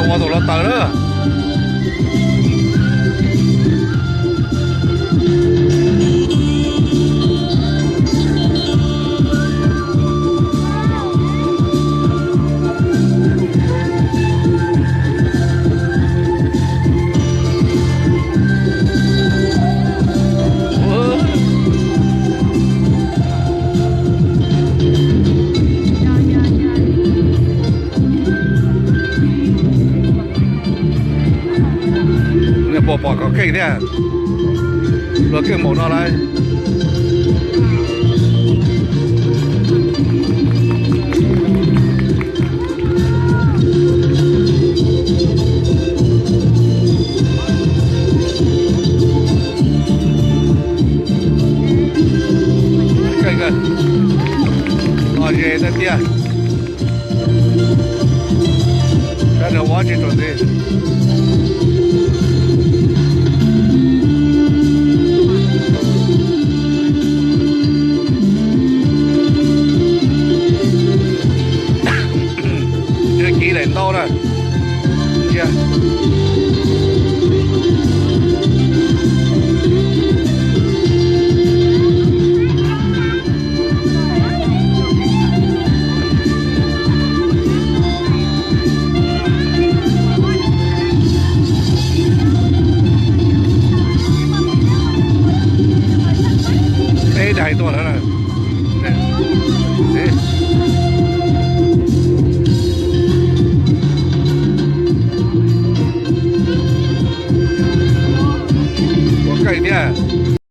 Ua tus hluav taws na. Nej puas pom kov keej thiab? Luag keej npaum no lawm. Keej kawg, lom zem tiag tiag. Sab nraud ua tsis tau ntxiv. Kiv daim ntaub na. Ntsia. Peb daim tuaj lawm na. Ua keej thiab.